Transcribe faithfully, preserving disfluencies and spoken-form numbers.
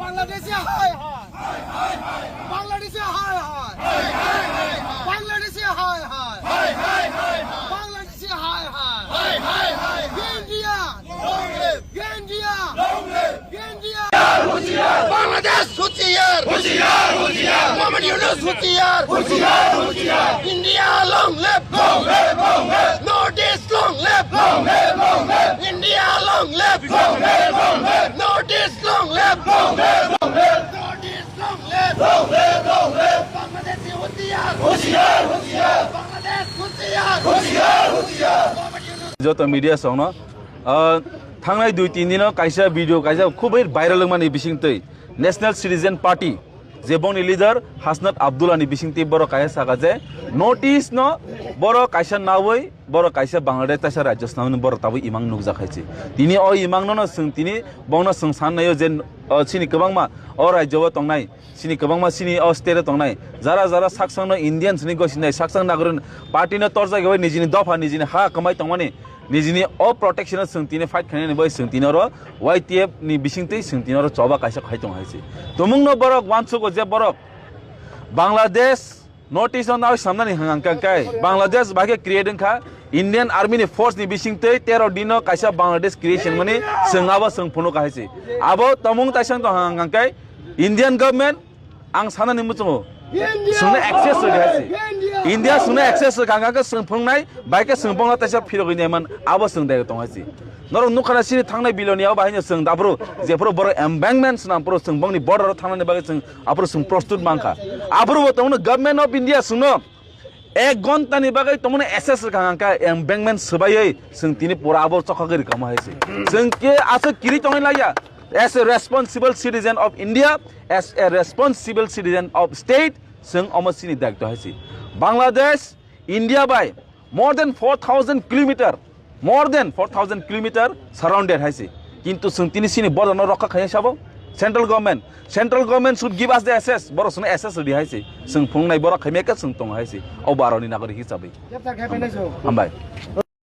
বাংলাদেশে হায় হায়। বাংলাদেশে হায় হায়। বাংলাদেশে হায় হায়। বাংলাদেশে হায় হায়। ইন্ডিয়া। ইন্ডিয়া। ইন্ডিয়া। বাংলাদেশ হুঁশিয়ার। হুঁশিয়ার, হুঁশিয়ার। মোহাম্মদ ইউনূস হুঁশিয়ার। হুঁশিয়ার, হুঁশিয়ার। India long live. Long live, long live. North East long live. Long live, long live. India long live. Long live, long live. North East long live. Long live, long live. North East long live. Long live, long live. Bangladeshi হুঁশিয়ার। হুঁশিয়ার, হুঁশিয়ার। বাংলাদেশ হুঁশিয়ার। হুঁশিয়ার, হুঁশিয়ার। Joto media songno, ah, thangnai dui tin dino kaisa video kaisa khubui viral wngmani bisingtwi National Citizen Party je bongni leader Hasnat Abdullah ni bisingtwi borok kaisa saka je North East no borok kaisa nawi borok kaisa Bangladesh taisa rajyo swnamwi borok tabuk imang nukjak hai se. Tini o imang no no chwng tini bongno chwng san naio je, o, chini kwbangma o rajyo o tongnai, chini kwbangma chini o state o tongnai jara jara saksang no Indian sini gosinai saksang nagorin party no torjak bai nijini dopha nijini ha kwmai tongmani nijini o protection o chwng tini fight khainani bai chwng tini oro Y T F ni bisingtwi chwng tini oro choba kaisa khai tong hai se. Tumung no borok uansugo je borok Bangladesh North East no nawi samnani hwnka hwnkha khe Bangladesh bai khe create wngkha Indian Army ni force ni bisingtwi tero din no kaisa Bangladesh creation mani chwng abo chwng phunuk hai se. Abo tomung taisang tong hwnka hwnkha khe Indian government ang sanani muchungo chwngno access rwkha hai se. India chwngno access rwkha hwnkha khe chwng phunuknai bai khe chwng bongno taisa phirogwi naiman abo chwng dai tong hai se. Norok nukha na chini thangnai biloni abo bahai no chwng aphuru jephuru borok embankment swnam phuru chwng bongni border o thangnani bagwi chwng aphuru chwng prostut mankha. Aphuru bo tongno Government of India chwngno ek ghonta ni bagwi tongmani S S rwkha hwnkha embankment swbaiwi chwng tini pura abo chokagwi rwkha hai se. Chwng khe aswk kiri tongwi laiya. As a responsible citizen of India, as a responsible citizen of state, chwng omo chini daitw hai se. Bangladesh, India bai more than four thousand kilometer, more than four thousand kilometer surrounded hai se. Kintu chwng tini chini border no rokha khaiya sabo. Central government, central government should give us the access. Borok chwngno access rwdi hai se. Chwng phunuknai borok khaimya khe chwng tongo hai se. O baro ni nagorik hisabwi. Hambai.